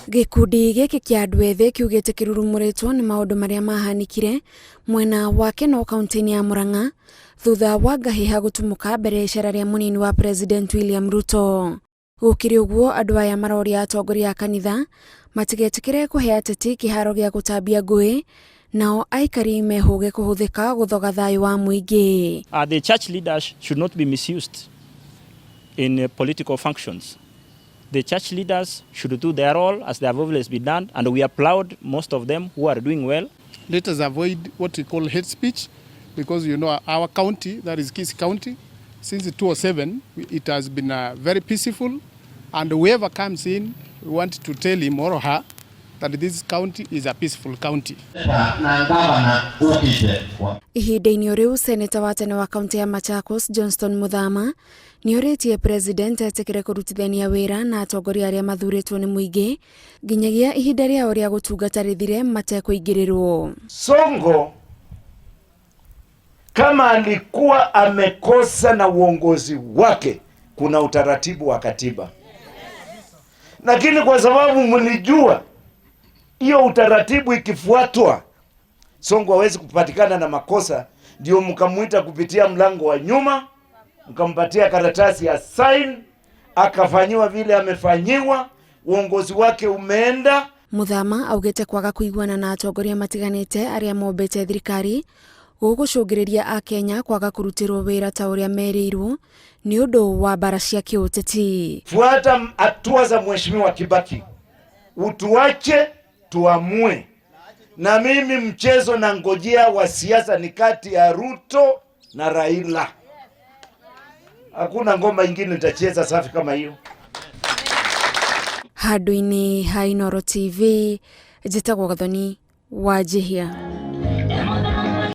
Gĩkundi gĩkĩ kĩa andũ ethĩ kiugĩte kĩrurumũrĩtwo nĩ maũndũ marĩa mahanĩkire mwena wa Kenol kaunti-inĩ ya Murang'a thutha wa ngahĩha gũtumũka mbere ya icera rĩa mũnini wa President William Ruto. Gũkĩrĩ ũguo, andũ aya maroria atongoria a kanitha matigetĩkĩre kũhe ateti kĩharo gĩa gũtambia ngũĩ, nao aikari mehũge kũhũthĩka gũthoga thayũ wa mũingĩ. The church leaders should not be misused in political functions. The church leaders should do their role as they have always been done, and we applaud most of them who are doing well. Let us avoid what we call hate speech, because you know our county, that is Kisii County, since 2007, it has been very peaceful, and whoever comes in, we want to tell him or her that this county is a peaceful county. Ihinda-inĩ o rĩu, seneta wa tene wa kaunti ya Machakos Johnston Muthama nĩ orĩtie president etĩkĩre kũrutithania wĩra na atongoria arĩa mathurĩtwo nĩ mũingĩ nginyagia ihinda rĩao rĩa gũtungata rĩthire matekũingĩrĩrwo. Sonko kama alikuwa amekosa na uongozi wake, kuna utaratibu wa katiba, lakini kwa sababu mlijua hiyo utaratibu ikifuatwa, Sonko hawezi kupatikana na makosa, ndio mkamuita kupitia mlango wa nyuma, mkampatia karatasi ya sign, akafanyiwa vile amefanyiwa, uongozi wake umeenda. Muthama augĩte kwaga kũiguana na atongoria matiganĩte arĩa mombĩte thirikari gũgũcũngĩrĩria akenya kwaga kũrutĩrwo wĩra ta ũrĩa merĩirwo nĩ ũndũ wa mbara cia kĩũteti. Fuata hatua za Mheshimiwa Kibaki, utuache tuamue. Na mimi mchezo na ngojea wa siasa ni kati ya Ruto na Raila. Hakuna ngoma ingine nitacheza safi kama hiyo. Handũ-inĩ ha Inooro TV, njĩtagwo Gathoni Wanjihia.